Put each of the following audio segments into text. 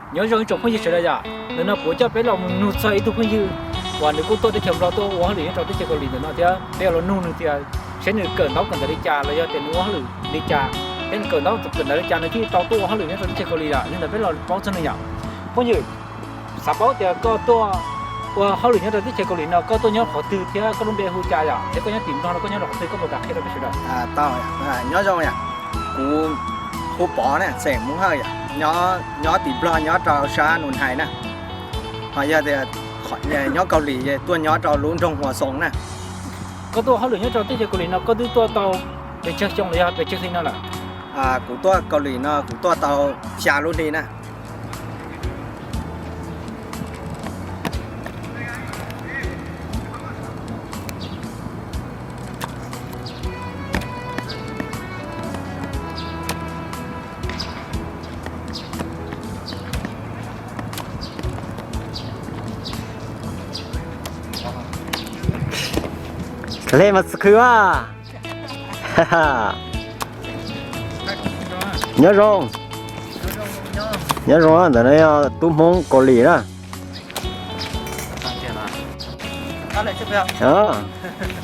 Nyob zoo ib tsoom phooj ywg sawv daws yom, ntawm no kuv coj peb los mus nug txog ib tug phooj ywg uas nws kuj tuaj teb chaws Nplog tuaj ua hauj lwm nyob rau teb chaws Kaus Lim ntawm no thiab peb los nug nws tias seb nws kawm ntaub kawm ntawv li cas los yog tias nws ua hauj lwm li cas, thiab nws kawm ntaub kawm ntawv li cas nws thiaj tau tuaj ua hauj lwm nyob rau teb chaws Kaus Lim lawm. Li ntawd peb los paub txog nws yom. Phooj ywg, xav paub tias koj tuaj ua hauj lwm nyob rau teb chaws Kaus Lim no koj tuaj nyob qhov twg thiab koj lub npe hu cas yom, thiab koj nyob tim Nplog no koj nyob rau qhov twg koj puas kam qhia rau peb sawv daws? Tau, nyob zoo yom. Kuv hu Pov na, xeem Hmoob Hawj yom, nyob tim Nplog nyob rau sab Nus Hais na. Ho yog tias nyob Kaus Lim tuaj nyob rau lub nroog Hua Xoo na. Koj tuaj ua hauj lwm nyob rau teb chaws Kaus Lim no koj twb tuaj tau pes tsawg xyoo los yog pes tsawg hli no lawm? Kuv tuaj Kaus Lim no kuv tuaj tau xya lub hli na. Kav le mas txwv khw a. Nyob zoo. Nyob zoo, ntawm no yog tub Hmoob Kaus Lim na.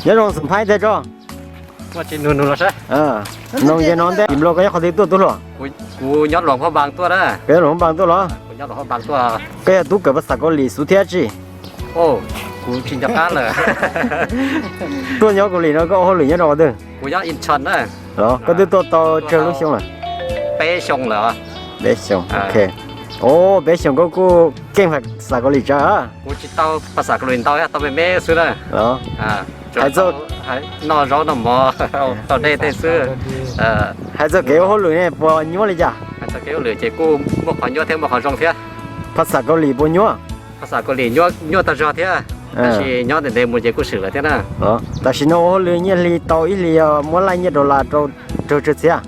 Nyob zoo xum phaib teg tso. Noo ces no ntej tim Nplog koj nyob qhov twg tuaj tub hluas? Kuv nyob Luam Phaj Npas tuaj na. Koj nyob Luam Phaj Npas tuaj los? Koj yog tub kawm phas xas Kaus Lim xub thiab tsi? Kuv tsis nco qab lawm. Tuaj nyob Kaus Lim no koj ua hauj lwm nyob rau qhov twg? Kuv nyob Incheon na. Los koj twb tuaj tau tsawg lub xyoo lawm? Peb xyoo lawm. Peb xyoo, ok. Os, peb xyoo koj kuj keej phas xas Kaus Lim tsawv. Kuv tsis tau phas xas Kaus Lim ntau, tau me me xwb na. Los hais txog noj zaub noj mov, tau dej tej xwb. Hais txog kev ua hauj lwm ne puas nyuaj li cas? Hais txog kev ua hauj lwm ces kuj muaj qhov nyuaj thiab muaj qhov zoo thiab. Phas xas Kaus Lim puas nyuaj? Phas xas Kaus Lim nyuaj tag zog thiab, tab sis nyob ntev ntev mus ces kuj swm lawm thiab na. Tam sim no ua hauj lwm nyiaj hli tau ib hlis yog muab laij nyiaj dollar rau raug tsawg txhiab?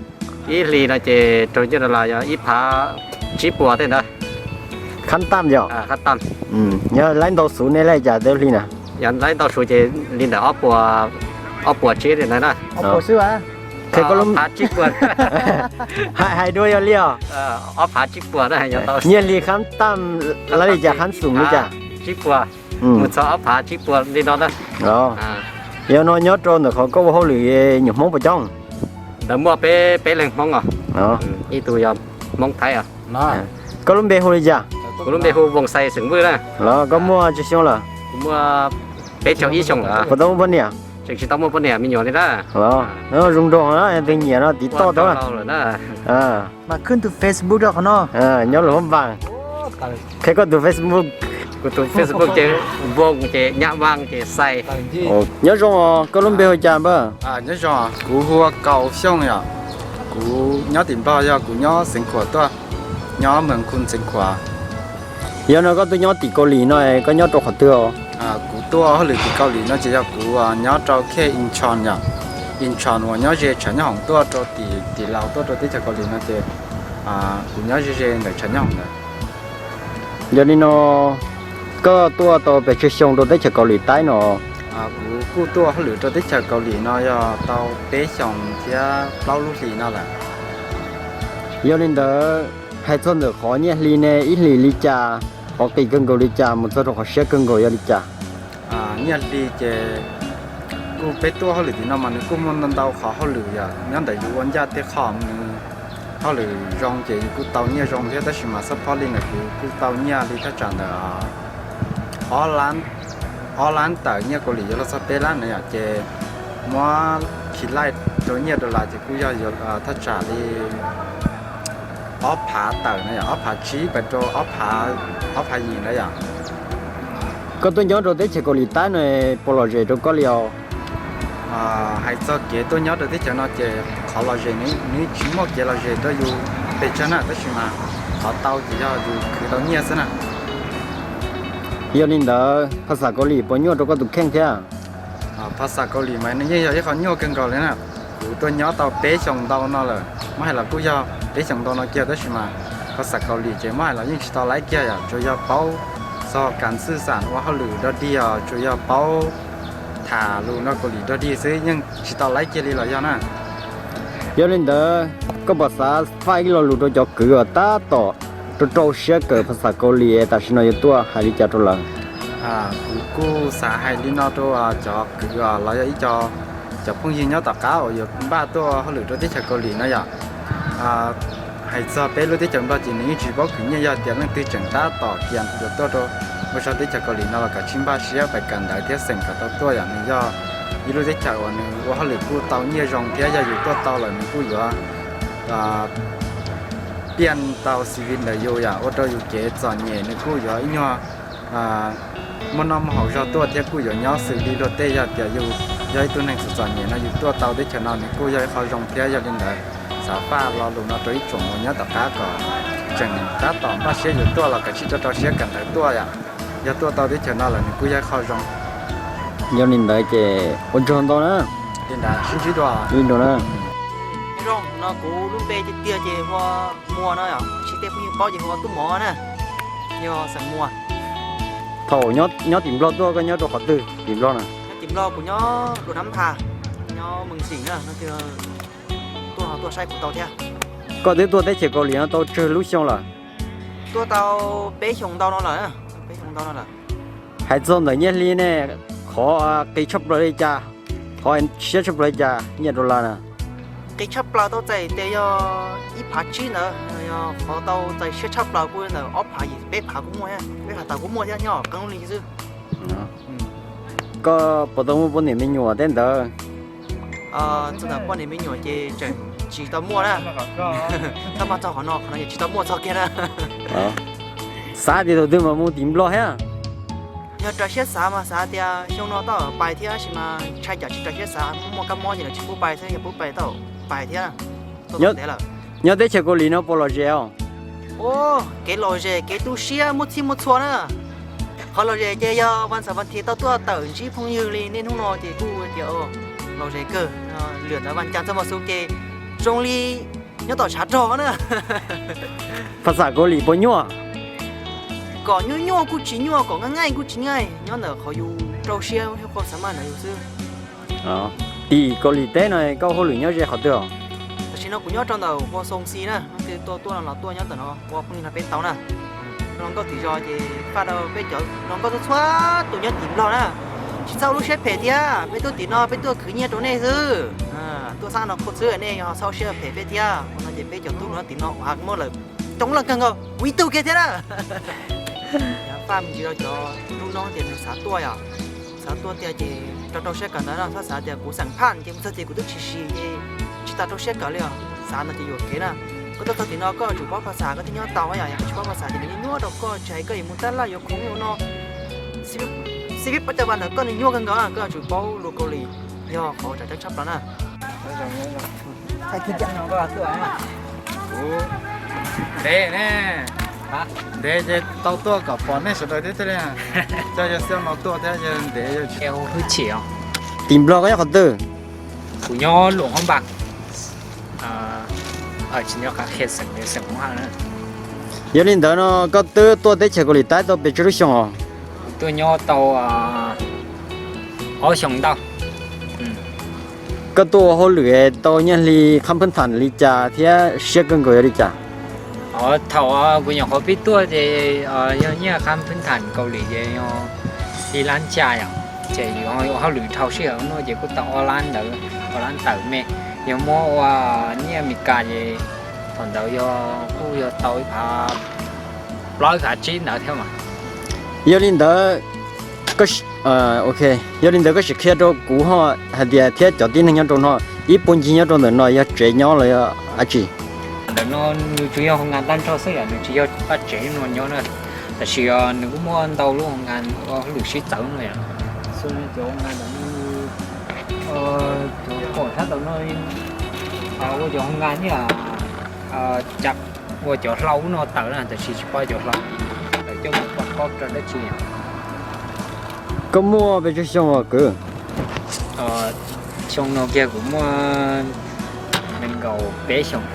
Ib hlis no ces raug nyiaj dollar yog ib phav tsib puas tej ntawd. Khab tam yog? Khab tam. Yog laib ntau xwb nej laij cas tej hli na? Yog laib ntau xwb ces li ntawm ob puas, ob puas tsib li ntawd na. Ob puas xwb a. Qhia koj lub phav tsib puas. Hais dua yog li os. Ob phav tsib puas na. Nyiaj hli khab tam, laib li cas khab xum li cas? Tsib puas. Mus txog ob phav tsib puas li no na. Yog no nyob rau ntawm qhov koj ua hauj lwm nyuam Hmoob puas coob? Ntawd muaj peb, peb leeg Hmoob os. Ib tug yog Hmoob Thaib os. Koj lub npe hu li cas? Kuv lub npe hu Voos Xais xeem Vwj na. Los koj muaj tsawg xyoo lawm? Kuv muaj peb caug ib xyoo lawm. Puas tau muaj poj niam? Tseem tsis tau muaj poj niam me nyuam li na. Los zoo nraug na, yog tus nyiam no tiv toj tau lawm na. Mas khwb tus Facebook rau qhov no. Nyob Luam Phaj Npas. Qhia koj tus Facebook. Kuv tus Facebook ces Voos ces Nyab Vaj ces Xais. Nyob zoo os, koj lub npe hu cas npawg? Nyob zoo, kuv hu ua Kaus Xyooj yom. Kuv nyob tim Nplog, yog kuv nyob Xeev Khuam tuaj, nyob Mees Khu Xeev Khuam. Yog no koj tuaj nyob tim Kaus Lim no koj nyob rau qhov twg os? Kuv tuaj hauj lwm tim Kaus Lim no ces yog kuv nyob rau khej Incheon yom. Incheon uas nyob ze tshav nyob hoom tuaj rau tim, tim laus tuaj rau teb chaws Kaus Lim no ces kuv nyob ze ze ntawm tshav nyob hoom ntawd. Yog li no koj tuaj tau pes tsawg xyoo rau teb chaws Kaus Lim Taib no? Kuv kuj tuaj hauj lwm rau teb chaws Kaus Lim no yog tau peb xyoos thiab plaub lub hlis no lawm. Yog li ntawd hais txog ntawm qhov nyiaj hli ne, ib hlis li cas, qhov qis kawg nkaus li cas mus txog rau qhov siab kawg nkaus yog li cas? Nyiaj hli ces kuj peb tuaj hauj lwm tim no mas nws kuj muaj ntau ntau qhov hauj lwm yom, nyob ntawm yus ua ncaj tej qho nws hauj lwm zoo ces yus kuj tau nyiaj zoo thiab, tab sis mas xab phob li ntawm kuv kuj tau nyiaj li thaj tsam ntawm ob lab, ob lab tawm nyiaj Kaus Lim yuav luag txog peb lab na yom, ces muab khi laij rau nyiaj dollar ces kuj yog thaj tsam li ob phav tawm na yom, ob phav tsib pes rau ob phav, ob phav yim na yom. Koj tuaj nyob rau teb chaws Kaus Lim Taib no puas lom zem rau koj li os? Hais txog kev tuaj nyob rau teb chaws no ces qhov lom zem nws tsis muaj kev lom zem rau yus pes tsawg na, tab sis mas qhov tau ces yog yus khwv tau nyiaj xwb na. Yog li ntawd phas xas Kaus Lim puas nyuaj rau koj tus kheej thiab? Phas xas Kaus Lim mas nws yeej yog ib qho nyuaj kawg nkaus li na. Kuv tuaj nyob tau peb xyoos ntau no lawm, muab hais los kuj yog peb xyoos ntau no kiag, tab sis mas phas xas Kaus Lim ces muab hais los yeej tsis tau laib kiag yom, tsuas yog paub txog kam xwj xam ua hauj lwm dog dig os, tsuas yog paub tham lus no Kaus Lim dog dig xwb, yeej tsis tau laib kiag li los yog na. Yog li ntawd koj puas xav faj ib lo lus rau cov kwv uas tab tom rau rau siab kawm phas xas Kaus Lim tam sim no yuav tuaj hais li cas rau lawv? Kuv kuj xav hais li no rau cov kwv los yog ib co cov phooj ywg nyob tom qab uas yuav npaj tuaj hauj lwm rau teb chaws Kaus Lim no yom. Hais txog peb lub teb chaws Nplog ces nws yeej tsis paub khwv nyiaj, yog tias leej twg tseem tab tom tias yuav tuaj rau ua zog teb chaws Kaus Lim no los kav tsij npaj siab pais kawm ntawv thiab xeem kom tau tuaj yom. Nws yog ib lub teb chaws uas nws ua hauj lwm kuj tau nyiaj zoo thiab yog yus tuaj tau lawm nws kuj yuav piaj tau C V ntawm yus yom, ua rau yus kev txom nyem nws kuj yuav ib nyuag muaj noj muaj haus zog tuaj thiab kuj yuav nyob xws li luag tej. Yog tias yus yog ib tug neeg txom txom nyem no yus tuaj tau teb chaws no nws kuj yog ib qho zoo thiab. Yog li ntawd xav faj lo lus no rau ib tsoom uas nyob tom qab kom tseem tab tom npaj siab yuav tuaj los kav tsij rau rau siab kawm ntawv tuaj yom. Yog tuaj tau teb chaws no lawm nws kuj yog ib qho zoo. Yog li ntawd ces ua tsaug ntau na. Li ntawd sib ntsib dua. Li ntawd na. Zoo no kuv lub npe tiag tiag ces hu ua Muas no, tsis tej phooj ywg paub ces hu ua Tub Mov na, yog xeem Muas. Thaum nyob tim Nplog tuaj koj nyob rau qhov twg tim Nplog na? Nyob tim Nplog kuv nyob Luam Nab Phas, nyob Mees Xim na, no tuaj no tuaj saib kuv tau thiab. Koj twb tuaj teb chaws Kaus Lim no tau tsawg lub xyoo lawm? Tuaj tau peb xyoo ntau no lawm, peb xyoo ntau no lawm. Hais txog ntawm nyiaj hli ne, qhov qis tshaj plaws li cas, qhov siab tshaj plaws li cas nyiaj dollar na? Qis tshaj plaws tau txais tias yog ib phav tsib ntawd, yog qhov tau txais siab tshaj plaws kuj ntawm ob phav yim peb phav kuj muaj, peb phav tawm kuj muaj thiab nyob qee lub hli xwb. Koj puas tau muaj poj niam me nyuam tej ntawd? Txog ntawm poj niam me nyuam ces tseem tsis tau muaj na. Txhob maj txog qhov no, qhov no ces tsis tau muaj txog kiag na. Xav tias tus twg mas mus tim Nplog thiab. Yog raws siab xav mas xav tias xyoo no tau pais thiab, tab sis mas ntshai tsam tsis raws siab xav, muaj kab mob ces lawv tsis pub pais xwb, yog pub pais tau pais thiab. Nyob teb chaws Kaus Lim no puas lom zem os? Kev lom zem kev tu siab muaj txhij muaj txhua na. Qhov lom zem ces yog vas xaum vas thiv tau tuaj tawm ntsib phooj ywg li niaj hnub no ces kuj tias lom zem kawg. Lwm ntawd vas cas txog mas xus ces zoo li nyob tom tshav rog na. Phas xas Kaus Lim puas nyuaj? Kom nyuaj nyuaj kuj tsis nyuaj, kom nyaij nyaij kuj tsis nyaij, nyob ntawm qhov yus rau siab thiab qhov xav maj ntawm yus xwb. Tim Kaus Lim teb no koj hauj lwm nyob ze qhov twg os? Tam sim no kuv nyob rau ntawm Hua Xoo Xi na, leej twg tuaj tuaj no los tuaj nyob ntawm no ua phooj ywg nrog peb tau na. Hluas nkauj tim zos ces faj rau peb cov hluas nkauj txhua txhua tus nyob tim Nplog na. Tsis txhob ua lub siab phem thiab, peb tuaj tim no peb tuaj khwv nyiaj rau nej xwb. Tuaj xab no khuj xwb, nej ho txhob ua siab phem peb thiab. Ua no ces peb cov tub hluas tim no uas muaj lawm coob leej kawg nkaus kuv ib tug kiag thiab na. Faj me ntsis rau cov tub noob tias nws xav tuaj yom, xav tuaj tiag ces rau rau siab kawm ntawv no, txhob xav tias kuv xeem Phaj ces mus txog ces kuv twb tsis siv ces tsis tas rau siab kawm li os. Xav no ces yuam kev na. Koj tuaj txog tim no koj yuav tsum paub phas xas koj thiaj nyob tau yom, yog koj tsis paub phas xas ces nws nyuaj nyuaj rau koj, tsis hais koj yuav mus tab laj yuav khoom ua no, xib fib pab cov vas ntawm koj nws nyuaj kawg nkaus na, koj yuav tsum paub lus Kaus Lim yog qhov tseem ceeb tshaj plaws na. Ntev ne, ntev ces tau tuaj kom pom nej sawv daws thiab thiaj li. Coj yawg Xiab no tuaj thiab yawg ntev yawg tsis hwj chim os. Tim Nplog koj nyob qhov twg? Kuv nyob Luam Hoob Npas, tsis nyob qab qhia xeem, xeem Hmoob Haj na. Yog li ntawd no koj twb tuaj teb chaws Kaus Lim Taib tau pes tsawg lub xyoo os? Kuv tuaj nyob tau ob xyoo ntau. Koj tuaj ua hauj lwm tau nyiaj hli qhab phwb tham li cas thiab siab kawg nkaus yog li cas? Thaum kuv nyuam qhuav pib tuaj ces yog nyiaj qhab phwb tham Kaus Lim ces yog ib lab xya yom, ces yus ua hauj lwm dhau sij hawm no ces kuj tau ob lab ntawd, ob lab tawm me. Yog muab ua nyiaj Amelikas ces thaum ntawd yog kuj yog tau ib phav plaub ib phav tsib ntawd thiab mas. Yog li ntawd, ok, yog li ntawd koj sim qhia rau kuv ho hais tias thiab cov tib neeg nyob rau no ib puag ncig nyob rau ntawm no yog tsev nyob los yog dab tsi? Ntawm no nws tsuas yog hoo nkas tag nrho xwb yom, nws tsis yog paj tsev no nyob na. Tab sis nws kuj muaj ntau lub hoo nkas ua hauj lwm sib txawv no yom. Xws li cov hoo nkas ntawm no, cov pom sab tod no ua cov hoo nkas nyiaj, ua cov hlau no tawm na, tab sis tsis paub cov hlau tawm coj mus pov pob rau dab tsi. Koj muaj pes tsawg xyoo os kwv? Xyoo no kiag kuv muaj nees nkaum peb xyoos.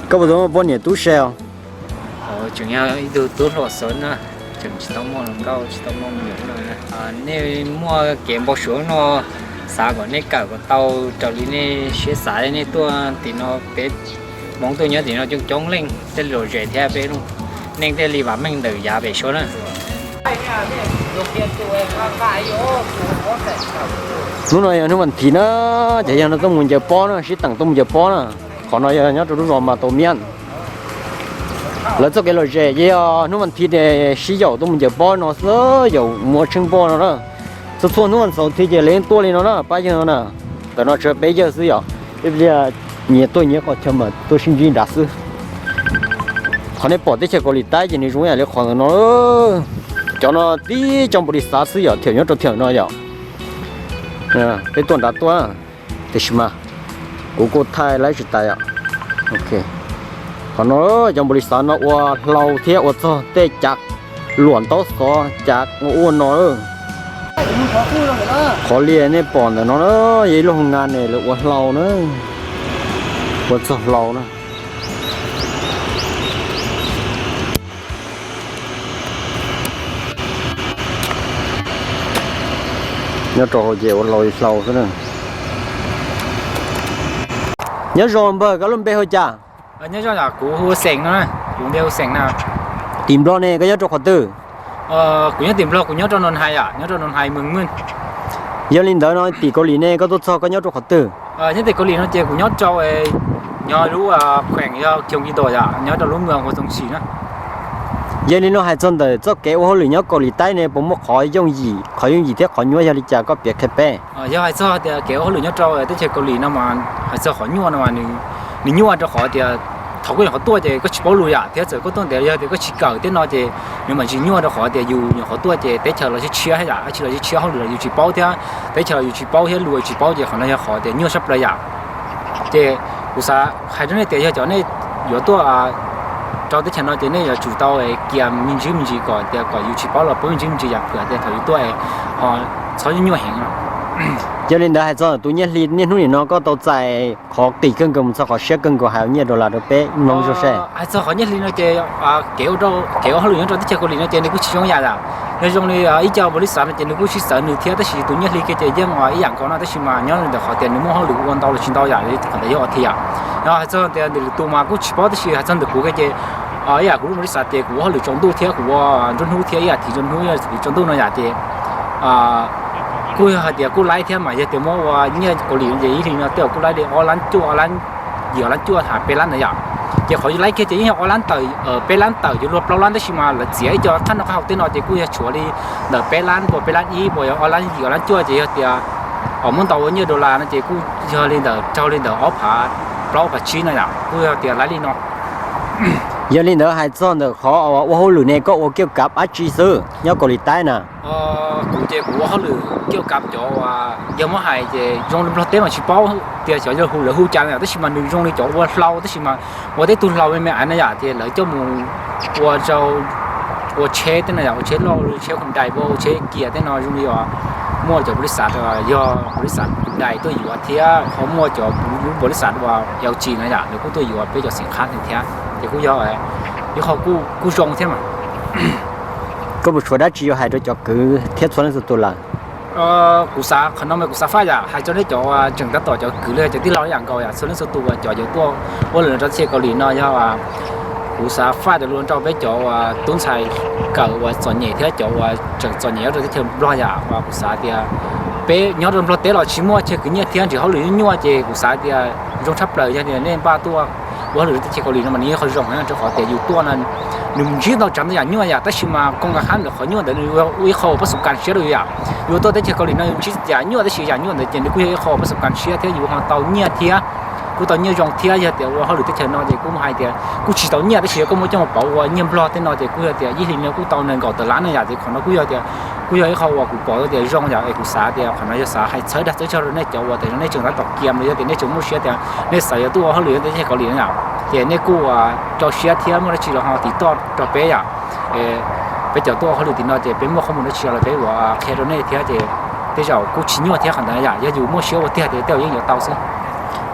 Koj puas tau muaj poj niam tub se os? Tseem yog ib tug tub hluas xwb na, tseem tsis tau muaj hluas nkauj tsis tau muaj me nyuam no. Nej muaj kev npau suav no, xav kom nej kawm kom tau raws li nej siab xav, nej tuaj tim no peb Hmoob tuaj nyob tim no coob coob leej thiaj li lom zem thiab peb neej thiaj li vam meej ntawm yav pem suab na. Hnub no yog hnub vas thiv na, ces yog no tuaj mus ncaws pob na, sib teem tuaj mus ncaws pob na. Qhov no yog nyob rau lub zos Mas Tau Miab. Lawv txoj kev lom zem ces yog hnub vas thiv ces sib yaum tuaj mus ncaws pob no xwb, yaum mus ua tsheej pob no na. Txhua txhua hnub vas xaum thiv ces lawv yeej tuaj li no na, pab yawg no na. Ntawm no tshuav peb yawg xwb yom, ib pliag nyias tuaj nyias qhov chaw mas tuaj sib ntsib nrad xwb. Qhov nej pom teb chaws Kaus Lim Taib ces nws zoo ib yam li qhov ntawm no. Cov no tib co npaum li xav xwb yom, thiam nyob rau thiam no yom. Peb tuaj nrad tuaj, tiam sis mas kuv kuj thaij laib tsis tas yom. Qhov no cov npaum li xav no ua hlau thiab ua txog tej cav luam ntaub xov cav ua ua no. Qhov li nej pom ntawm no na, yog ib lub hoo nga ne lawv ua hlau na, ua txog hlau na. Nyob rau hauv ces ua hlau li hlau xwb na. Nyob zoo npawg, koj lub npe hu cas? Nyob zoo, kuv hu ua Xeem no, kuv npe hu Xeem na. Tim Nplog ne koj nyob rau qhov twg? Kuv nyob tim Nplog, kuv nyob rau Noo Hais yom, nyob rau Noo Hais Mees Meej. Yog li ntawd no tim Kaus Lim ne koj tuaj txog koj nyob rau qhov twg? Nyob tim Kaus Lim no ces kuv nyob rau, nyob lub kheem yog Kyogido yom, nyob rau lub moos Huas Txoos Sim na. Yog li no hais txog ntawm txoj kev ua hauj lwm nyob Kaus Lim Taib ne puas muaj qhov yooj yim, qhov yooj yim thiab qhov nyuaj yog li cas koj piav qhia peb? Yog hais txog tias kev ua hauj lwm nyob rau teb chaws Kaus Lim no mas hais txog qhov nyuaj no mas nws nyuaj rau qhov tias thaum koj nyuam qhuav tuaj ces koj tsis paub lus yam thiab txawm koj tuaj ntev yog tias koj tsis kawm tej no ces nws mam tsis nyuaj rau qhov tias yus nyuam qhuav tuaj ces teb chaws los tshiab tshiab yam, dab tsi los tshiab tshiab, hauj lwm los yus tsis paub thiab teb chaws los yus tsis paub thiab lus tsis paub ces qhov no yog qhov tias nyuaj sab plaws yam. Ces kuv xav hais rau nej tias yog cov nej yuav tuaj rau teb chaws no ces nej yuav tsum tau kias me ntsis me ntsis kom tias kom yus tsis paub los paub me ntsis me ntsis yam, phwm tias thaum yus tuaj ho txhob nyuaj heev. Yog li ntawd hais txog tus nyiaj hli niaj hnub nim no koj tau txais qhov qis kawg nkaus mus txog qhov siab kawg nkaus hais nyiaj dollar rau peb mloog zog seb. Hais txog qhov nyiaj hli no ces kev ua hauj lwm nyob rau teb chaws Kaus Lim no ces nws kuj tsis zoo yam yam. Yog zoo li ib co npaum li xav no ces nws kuj sib txawv nws thiab tab sis tus nyiaj hli kiag ces yeej ua ib yam nkaus no tab sis mas nyob li ntawm qhov tias nws muaj hauj lwm ua ntau los tsis ntau yam li qhov ntawd yog ua thiab yam. Yog hais txog tias nws lwm tus mas kuj tsis paub tab sis hais txog ntawm kuv kiag ces ib yam kuv lub npaus li xav ces kuv ua hauj lwm tsaus ntuj thiab kuv ua nruab hnub thiab ib yam thiv nruab hnub ib yam thiv tsaus ntuj no yam ces kuj yog hais tias kuj laib thiab mas yog tias muab ua nyiaj Kaus Lim no ces ib hlis no tej zaum kuj laib li ob lab cuaj, ob lab yim, ob lab cuaj has peb lab ntawd yom. Ces qhov yus laib kiag ces yeej yog ob lab tawm, peb lab tawm yuav luag plaub lab tab sis mas lawv txiav ib co qhab no qhab hauv tej no ces kuj yog tshuav li ntawm peb lab, puas peb lab ib puas yog ob lab yim ob lab cuaj ces yog tias muab ntaus ua nyiaj dollar no ces kuj yog li ntawm raug li ntawm ob phav plaub phav tsib no yom, kuj yog tias laib li no. Yog li ntawd hais txog ntawm qhov ua hauj lwm ne koj ua kiaj kav dab tsi xwb nyob Kaus Lim Taib na? Kuv ces kuv ua hauj lwm kiaj kav cov uas yog muab hais ces zoo li Nplog teb mas tsis paub tias xyov yog hu lawv hu cas no yom, tab sis mas nws zoo li cov ua hlau tab sis mas ua tej tug hlau me me aiv no yom, ces lawv coj mus ua rau ua tsheb tej no yom, ua tsheb loj, tsheb Hyundai, ua tsheb Kia tej no zoo li uas muaj cov npaus li xav, yog npaus li xav Hyundai tuaj yuav thiab ho muaj cov npaus li xav uas L G no yom, lawv kuj tuaj yuav peb cov xeem qhab thiab, ces kuj yog ib qho kuj zoo thiab mas. Koj puas tshuav dab tsi yuav hais rau cov kwv thiab txhua leej txhua tus lawm? Kuv xav qhov no mas kuv xav faj yam hais rau nej cov uas tseem tab tom cov kwv li cov tij laug ib yam nkaus yam txhua leej txhua tus uas cov yuav tuaj ua lwm rau teb chaws Kaus Lim no yog kuv xav faj cov lus rau peb cov uas tub ntxhais kawm uas txom nyem thiab cov uas tseem txom nyem nyob rau teb chaws Nplog yam uas kuv xav tias peb nyob rau Nplog teb los tsis muaj chaw khwv nyiaj thiab nrhiav hauj lwm nyuaj nyuaj ces kuv xav tias zoo tshaj plaws yog tias nej npaj tuaj ua hauj lwm rau teb chaws Kaus Lim no mas nws yog qhov zoo heev rau qhov tias yus tuaj no nws ntsib tau tsav ntau yam nyuaj yam tab sis mas koom kas hab ntawm qhov nyuaj ntawd nws ua ib qho pab xu kas siab rau yus yam. Yus tuaj teb chaws Kaus Lim no yus ntsib yam nyuaj tab sis yam nyuaj ntawd ces nws kuj yog ib qho pab xu kas siab thiab yus ho tau nyiaj thiab kuj tau nyiaj zoo thiab yog tias ua hauj lwm teb chaws no ces kuj hais tias kuj tsis tau nyiaj tab sis yog koj muab coj mus pauv ua nyiaj Nplog tej no ces kuj yog tias ib hlis no kuj tau nees nkaum tawm lab no yam ces qhov no kuj yog tias kuj yog ib qho uas kuv pom tias zoo yam es kuv xav tias qhov no yog xav hais txhawb dag txhawb zog rau nej cov uas tias nej tseem tab tom kiam los yog tias nej tseem muaj siab tias nej xav yuav tuaj ua hauj lwm nyob teb chaws Kaus Lim no yom, ces nej kuj rau siab thiab muaj dab tsi los ho tiv toj rau peb yom. Peb cov tuaj ua hauj lwm tim no ces peb muaj qhov muag dab tsi los peb yuav qhia rau nej thiab ces tej zaum kuj tsis nyuaj thiab qhov ntawd yom, yog yus muaj siab ua tiag ces tej zaum yeej yuav tau xwb.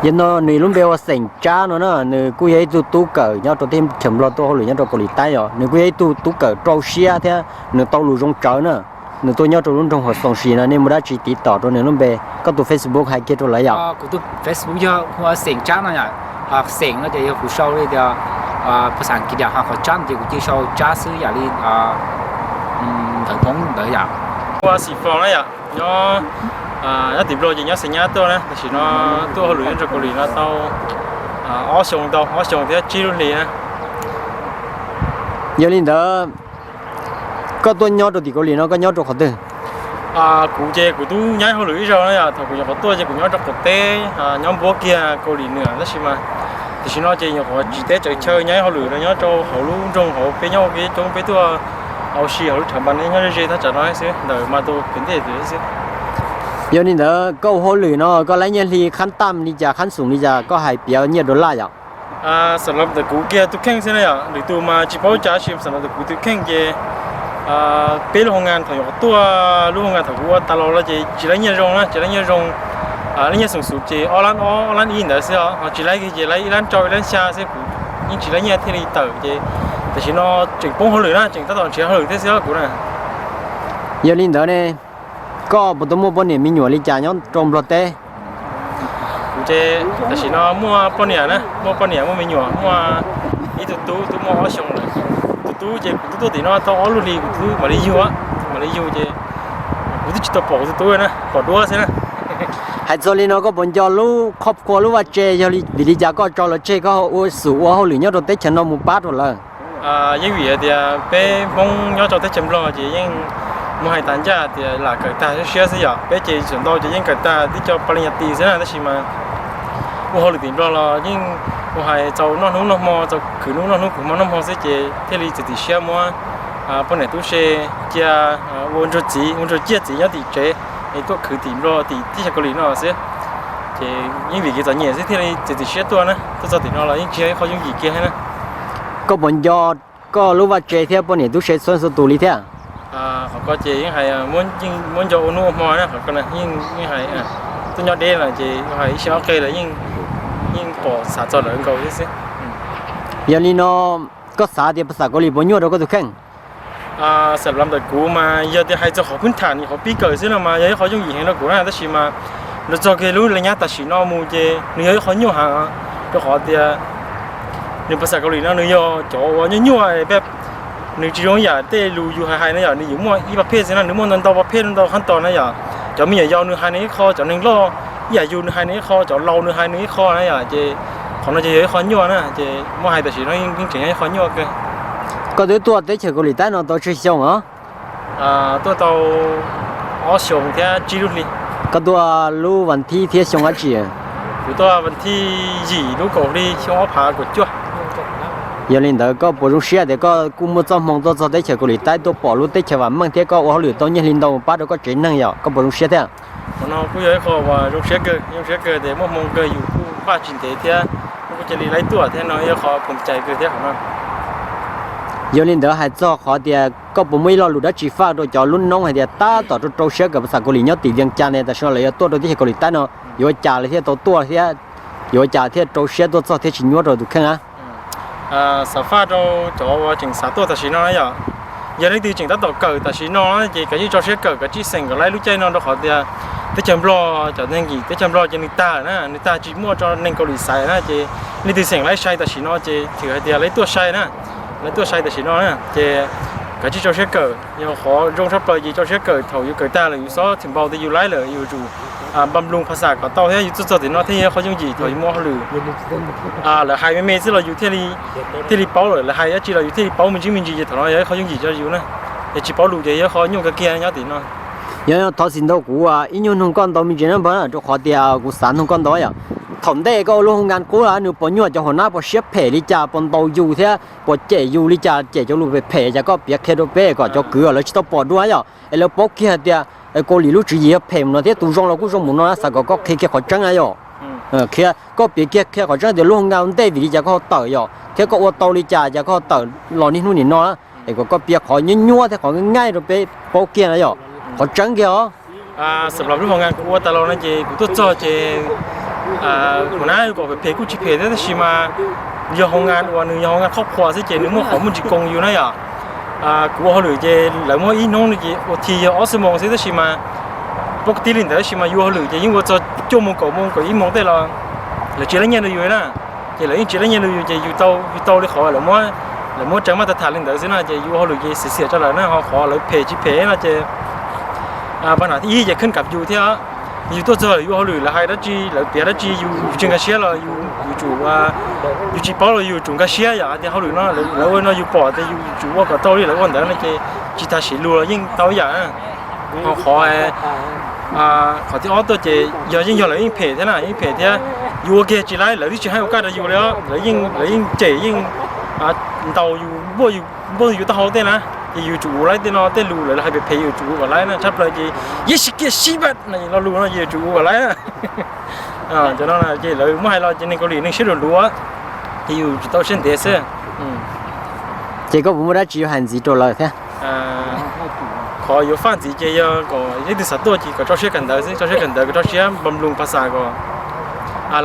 Yog no nws lub npe ua Xeem Tsab no na, nws kuj yog ib tug tub kawm nyob rau teb chaws Nplog tuaj hauj lwm nyob rau Kaus Lim Taib os, nws kuj yog ib tug tub kawm rau siab thiab nws tau lus zoo tsawv na. Nws tuaj nyob rau lub nroog Huas Xoos Sim no, nej muaj dab tsi tiv tom rau nws lub npe, koj tus Facebook hais kiag rau lawv yom. Kuv tus Facebook yog ua Xeem Tsab no yom. Xeem no ces yog kuv sau li tias phas xas Askiv tias hos qhov tsab no ces kuv cia sau tsab xwb yam li ntawv Hmoob ntawd yom. Ua xim fos na yom, nyob nyob tim Nplog ces nyob Xeem Nyab tuaj na, tam sim no tuaj hauj lwm nyob rau Kaus Lim no tau ob xyoo, tau ob xyoo thiab tsib lub hli na. Yog li ntawd, koj tuaj nyob rau tim Kaus Lim no koj nyob rau qhov twg? Kuv ces kuv twb nyob hauj lwm ib zaug na yom, thaum kuv nyuam qhuav tuaj ces kuv nyob rau qaum teb, nyob npuab kiag Kaus Lim Nwam tab sis mas tam sim no ces nyuam qhuav tsis teb tsaws chaw nyob hauj lwm no nyob rau hauv lub nroog hauv peb nyob ua ke coob peb tuaj ua si hauv lub tshav npas nyob ze ze thaj tsam no xwb ntawm mas tus kwv ntej xwb. Yog li ntawd koj ua hauj lwm no koj laib nyiaj hli qhab tam li cas qhab xoom li cas koj hais piav nyiaj dollar yom? Xam los ntawm kuv kiag tus kheej xwb na yom, lwm tus mas tsis paub cas sis xam los ntawm kuv tus kheej ces peb lub hoo nkas thaum nyuam qhuav tuaj lub hoo nkas thaum kuv ua tas los lawm ces tsis laib nyiaj zoo na, tsis laib nyiaj zoo, laib nyiaj xoom xuv ces ob lab ob, ob lab ib ntawd xwb os, ho tsis laib kiag ces laib ib lab rau ib lab xya xwb, kuv yeej tsis laib nyiaj thiaj li tawm ces tam sim no tseem poob hauj lwm na, tseem tab tom nrhiav hauj lwm thiab xwb os kuv na. Yog li ntawd ne, koj puas tau muaj poj niam me nyuam li cas nyob rau Nplog teb? Kuv ces tam sim no muaj poj niam na, muaj poj niam muaj me nyuam, muaj ib tug tub twb muaj ob xyoos lawm. Tus tub ces kuv twb tuaj tim no tau ob lub hlis kuv twb mam li yug, mam li yug ces kuv twb tsis tau pom kuv tus tub na, pom duab xwb na. Hais txog li no koj puas nco lub qhov qhua lub vaj tse yog vim li cas koj tso lawv tseg koj ua xum ua hauj lwm nyob rau teb chaws no mus pab rau lawv? Yeej vim hais tias peb Hmoob nyob rau teb chaws Nplog ces yeej muaj hais tas ncaj tias lam kawm tag siab xwb yom. Peb ces txawm ntau ces yeej kawm tag tib co pa li nyas tis xwb na, tab sis mas ua hauj lwm tim Nplog los yeej ua hais txaus noj hnub noj hmo, txaus khwv hnub noj hnub, khwv hmo noj hmo xwb ces thiaj li txiav txim siab muab poj niam tub se cia ua ntsuag txiv, ua ntsuag ciaj txiv nyob tim tsev es tuaj khwv tim Nplog tim teb chaws Kaus Lim no xwb. Ces yeej vim kev txom nyem xwb thiaj li txiav txim siab tuaj na, tuaj txog tim no los yeej tsis yog ib qho yooj yim kiag thiab na. Koj puas nco koj lub vaj tse thiab poj niam tub se txhua txhua tus li thiab? Qhov ko ces yeej hais muab nco ua hnub ua hmo na, qhov ko yeej hais tuaj nyob deb lawm ces hais ib xyoo ob qe lawm yeej pom xav txog lawv nkaus thiab xwb. Yog li no koj xav tias phas xas Kaus Lim puas nyuaj rau koj tus kheej? Xam los ntawm kuv mas yog tias hais txog qhov phwb tham nws qhov pib kawm xwb no mas yog ib qho yooj yim heev rau kuv na, tab sis mas los txog kiag lub li nyab tam sim no mus ces nws yog ib qho nyuaj heev, rau qhov tias nws phas xas Kaus Lim no nws yog cov uas nyuaj nyuaj, nws tsis zoo yam tej lus yus hais hais na yom, nws yuav muaj ib pa phej xwb na, nws muaj ntau ntau pa phej ntau qhab tos na yom. Cov me nyuam yaus nws hais nws ib qho, cov neeg loj ib yam yus nws hais nws ib qho, cov laus nws hais nws ib qho na yom, ces qhov no ces yog ib qho nyuaj na, ces muab hais tam sim no yeej tseem yog ib qho nyuaj kawg. Koj twb tuaj teb chaws Kaus Lim Taib no tau tsawg xyoo os? Tuaj tau ob xyoos thiab tsib lub hli. Koj tuaj lub vas thib thiab xyoo dab tsi? Kuv tuaj vas thib yim lub kaum hli xyoo ob phav kaum cuaj. Yog li ntawd koj puas zoo siab tias koj kuj muaj txoj hmoo tuaj txog teb chaws Kaus Lim Taib tuaj pom lub teb chaws vam meej thiab koj ua hauj lwm tau nyiaj hli ntau pab rau koj tsev neeg yom, koj puas zoo siab thiab? Qhov no kuj yog ib qho uas zoo siab kawg, zoo siab kawg tias muaj hmoo kawg yus kuj npaj tsis ntev thiab kuj cia li laib tuaj thiab no yog qho phoom cai kawg thiab qhov no. Yog li ntawd hais txog qhov tias koj puas muaj ib lo lus dab tsi faj rau cov lub noob hais tias tab tom rau rau siab kawm phas xas Kaus Lim nyob tim Vias Cas ne, tam sim no lawv yuav tuaj rau teb chaws Kaus Lim Taib no, yuav ua cas lawv thiaj tau tuaj thiab yuav ua cas thiaj rau siab tuaj txog thiab tsis nyuaj rau tus kheej na? Xav faj rau cov uas tseem xav tuaj tam sim no na yom, yog leej twg tseem tab tom kawm tam sim no ces kav tsij tso siab kawm, kav tsij xeem kom laib lub caij no rau qhov tias teb chaws Nplog cov neeg yim teb chaws Nplog ces nws tag na, nws tag tsis muaj tso neeg Kaus Lim xaiv na, ces leej twg xeem laib sai tam sim no ces thwm hais tias laib tuaj sai na, laib tuaj sai tam sim no na, ces kav tsij tso siab kawm. Yog qhov zoo tshaj plaws ces tso siab kawm, thaum yus kawm tag lawm yus xob thwm npau tias yus laib lawm yus tsum npa nploos phas xas kom tau thiab yus tuaj txog tim no thiab yog qhov yooj yim thaum yus muaj hauj lwm lawv hais me me xwb los yus thiaj li paub lawm, lawv hais dab tsi los yus thiaj li paub me ntsis me ntsis ces thaum no yog ib qho yooj yim rau yus na. Yog tsis paub lus ces yog ib qho nyuaj kawg kiag nyob tim no. Yog thov txim ntau kuv ib nyuag nug koj ntau me ntsis na npawg, rau qhov tias kuv xav nug koj ntau yom. Thaum ntej koj ua lub hoo nkas qub nws puas nyuaj, cov hauv nab puas siab phem li cas, puas ntaus yus thiab puas cem yus li cas, cem cov lus phem phem cas koj piav qhia rau peb kom cov kwv lawv tsis tau pom dua yom, es lawv paub kiag tias Kaus Lim lub tswv yim yog phem mus no thiab tus zoo los kuj zoo mus no, xav kom koj qhia kiag qhov tseeb na yom. Qhia, koj piav kiag qhia qhov tseeb tias lub hoo nkas ntej vim li cas koj ho tawm yom, thiab koj ua tau li cas cas koj ho tawm los niaj hnub nim no na, es kom koj piav qhov nyuaj nyuaj thiab qhov nyaij rau peb paub kiag na yom, qhov tseeb kiag os. Xam los lub hoo nkas kuv ua tas los no ces kuv tuaj txog ces hauv nab kom phem phem kuj tsis phem thiab tab sis mas yog hoo nkas uas nws yog hoo nkas khob qhuas xwb ces nws muaj qhov muaj ntsis koos yus na yom. Kuv ua hauj lwm ces lawv muab ib hnub no ces ua thi yog ob xuab moos xwb tab sis mas poob tib li ntawd tab sis mas yus ua hauj lwm ces yeej ua txog cuaj moos kaum moos kaum ib moos tej los lawv tsis laib nyiaj rau yus na. Ces lawv yeej tsis laib nyiaj rau yus ces yus tau, yus tau li qhov lawv muab, lawv muab tseev maj tas tham li ntawd xwb na, ces yus ua hauj lwm ces xiam xiam rau lawv na, ho qhov lawv phem tsis phem no ces pab nam thib ib ces khwb kam yus thiab. Yus tuaj txog yus ua hauj lwm lawv hais dab tsi lawv piav dab tsi yus tsis nkag siab los yus, yus tsum, yus tsis paub los yus tsum nkag siab yom, hais tias hauj lwm no lawv ua no yus pom tias yus tsum ua kom tau li lawv ua ntawd no ces tsis tas siv lus los yeej tau ib yam. Ho qhov, qhov thib ob tuaj ces yog yeej yog lawv yeej phem thiab na, yeej phem thiab. Yus ua kiag tsis laib lawv twb tsis hais ua kaj rau yus li, lawv yeej, lawv yeej cem yeej ntaus yus npuaj yus taub hau tej na, ces yus tsum ua laib tej no tej lus lawv hais phem phem yus tsum ua kom laib na, tshaj plaws ces yeej sib kiag sib npaj no lo lus no yus tsum ua kom laib na. Cov no ces lawv muab hais los ces neeg Kaus Lim neeg siab luv luv, ces yus tsis tau siab ntev xwb. Ces koj puas muaj dab tsi yuav hais ntxiv rau lawv thiab? Qhov yuav faj ntxiv ces yog kom leej twg xav tuaj ces kom tso siab kawm ntawv xwb, tso siab kawm ntawv kom tso siab npam lus phas xas kom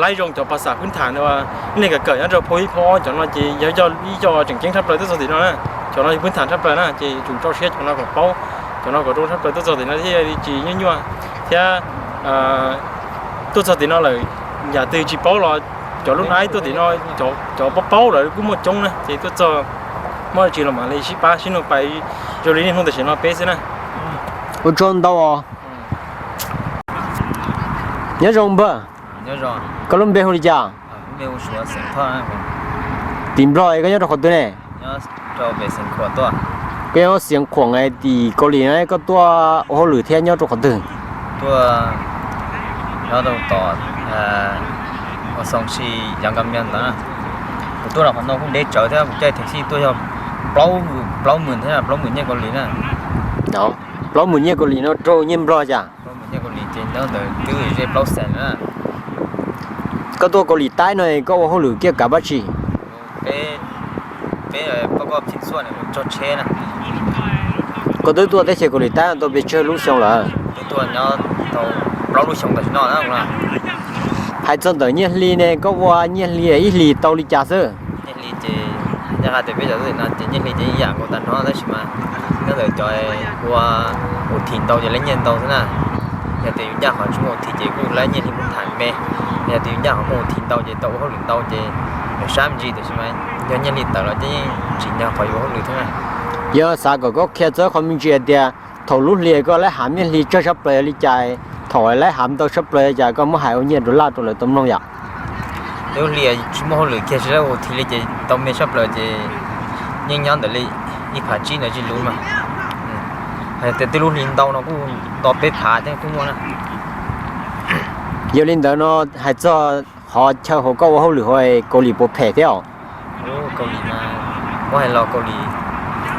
laib zoo cov phas xas phwb tham no, nej kawm kawm nyob rau phau ib phau ob cov no ces yog ib co tseem ceeb tshaj plaws tuaj txog tim no na. Cov no yog phwb tham tshaj plaws na ces tsum tso siab cov no kom paub, cov no kom zoo tshaj plaws tuaj txog tim no thiaj li tsis nyuaj nyuaj thiab. Tuaj txog tim no lawm, yam twg tsis paub los cov lub naib tuaj tim no, cov paub paub lawm kuj muaj coob na ces tuaj txog muaj dab tsi los mam li sib pab sib nug pais zoo li niaj hnub tam sim no peb xwb na. Ua tsaug ntau os. Nyob zoo npawg. Koj lub npe hu li cas? Tim Nplog koj nyob rau qhov twg ne? Koj nyob Xiav Khuam tim Kaus Lim no koj tuaj ua hauj lwm thiab nyob rau qhov twg? Tuaj nyob rau tom Xoo Si Yov Nkas Mias ntawd. Kuv tuaj rau qhov no kuj ntev tsawv thiab, kuv caij theem xij tuaj yog plaub hmos thiab, plaub hmos nyiaj Kaus Lim na. Plaub hmos nyiaj Kaus Lim no raug nyiaj Nplog cas? Nyiaj Kaus Lim ces nyob ntawd twb ze plaub xees na. Koj tuaj Kaus Lim Taib no koj ua hauj lwm kiaj kav dab tsi? Peb, peb, pab koj phim xuaj tso tsheb na. Koj twb tuaj teb chaws Kaus Lim Taib no tau pes tsawg lub xyoo lawm? Twb tuaj nyob tau plaub lub xyoo tam sim no na. Hais txog ntawm nyiaj hli ne, koj ua nyiaj hli ib hlis tau li cas xwb? Nyiaj hli ces, nyob hais tias peb cov tuaj tim no ces nyiaj hli ces ib yam nkaus tag nrho tab sis mas nyob ntawm cov ua ua thim ntau ces laib nyiaj ntau xwb na. Yog tias yus ncaj qhov tsis muaj ua thim ces kuj laib nyiaj hli mus tham me. Yog tias yus ncaj qhov muaj ua thim ntau ces tau ua hauj lwm ntau ces lawv sab me ntsis tiam sis mas yog nyiaj hli tawm los ces yeej tsim nyog qhov yus ua hauj lwm thiab na. Yog xav kom koj qhia txog qhov me ntsis hais tias thaum lub hli koj laib hav nyiaj hli tsawg tshaj plaws yog li cas, thaum laib hav ntau tshaj plaws li cas koj muab hais ua nyiaj dollar rau lawv tau mloog yom? Lub hli tsis muaj hauj lwm kiag tsis laib ua thim li ces tau me tshaj plaws ces yeej nyob ntawm li ib phav tsib ntawd tsis luv mas. Hais tias twb lub hli ntau no kuj nto peb phav thiab kuj muaj na. Yog li ntawd no hais txog qhov chaw hauv koj ua hauj lwm hauv Kaus Lim puas phem thiab os? Kaus Lim mas muab hais los Kaus Lim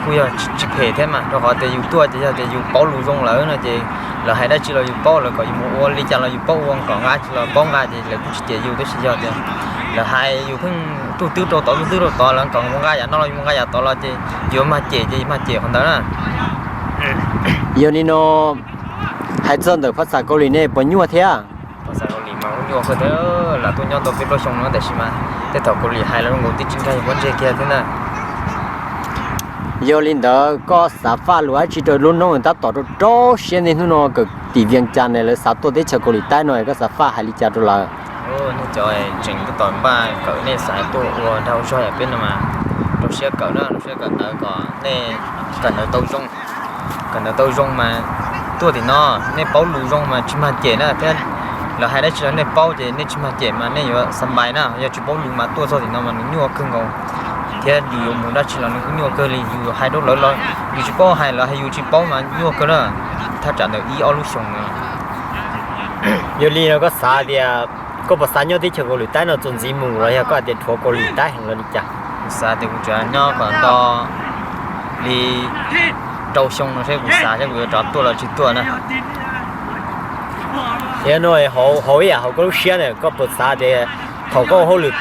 kuj yog tsis phem thiab mas rau qhov tias yus tuaj ces yog tias yus paub lus zoo lawm no ces lawv hais dab tsi los yus paub, lawv kom yus mus ua li cas los yus paub ua, kom nqa tsi los paub nqa ces lawv kuj tsis cem yus tab sis yog tias lawv hais yus pheej tuj twb rau tod tuj twb rau tod, lawv kom mus nqa yam no los yus mus nqa yam tod los ces yus mag cem ces yus mag cem qhov ntawd na. Yog li no hais txog ntawm phas xas Kaus Lim ne puas nyuaj thiab? Phas xas Kaus Lim mas kuj nyuaj kawg thiab, lam tuaj nyob tau peb plaub xyoo no tab sis mas tej thaum Kaus Lim hais los zoo nkaus tib tsis nkag yus pob ntseg kiag thiab ntag. Yog li ntawd koj xav faj lus dab tsi rau lub noob tab tom rau rau siab niaj hnub no kawm tim Vias Cas ne, lawv xav tuaj teb chaws Kaus Lim Taib no koj xav faj hais li cas rau lawv? Nej cov tseem tab tom npaj kawm, nej xav tuaj ua dag ua zog yam peb no mas rau siab kawm na, rau siab kawm ntawv kom nej kawm ntawv tau zoo. Kawm ntawv tau zoo mas tuaj tim no nej paub lus zoo mas tsis mag cem na thiab. Lawv hais dab tsi los nej paub ces nej tsis mag cem mas nej yuav xa npais na, yog tsis paub lus mas tuaj txog tim no mas nws nyuaj kawg nkaus thiab yus yuav mus dab tsi los nws kuj nyuaj kawg li, yus hais rau lawv los yus tsis paub hais, lawv hais yus tsis paub mas nyuaj kawg na. Thaj tsam ntawm ib ob lub xyoos no. Yog li no koj xav tias koj puas xav nyob teb chaws Kaus Lim Taib no txuas ntxiv mus los yog koj hais tias dhuav Kaus Lim Taib heev los li cas? Kuv xav tias kuv tseem nyob kom nto li rau xyoo no seb kuv xav seb kuv yuav rov tuaj los tsis tuaj na. Yog no hauv ib yam hauv koj lub siab na koj puas xav tias thaum koj ua hauj lwm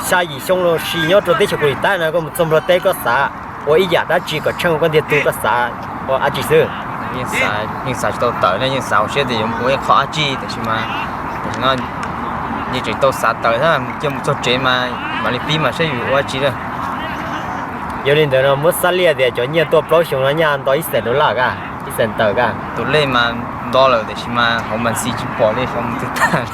xya yim xyoo los sis nyob rau teb chaws Kaus Lim Taib no koj mus txog Nplog teb koj xav ua ib yam dab tsi kom tsheej koj ntiag tug koj xav ua dab tsi xwb? Yeej xav tsis tau tawm ne, yeej xav hauv siab tias yuav mus ua ib qho dab tsi tab sis mas tam sim no yeej tseem tau xav tawm thiab, cia mus txog tsev mas mam li pib mas saib yus ua dab tsi lawm. Yog li ntawd no muab xab liaj tias cov nyiaj tuaj plaub xyoo no nyaj nto ib xees dollar ka, ib xees tawm ka? Tus lej mas nto lawm tab sis mas hauv mas xis tsis pom li, hauv mus twg tag.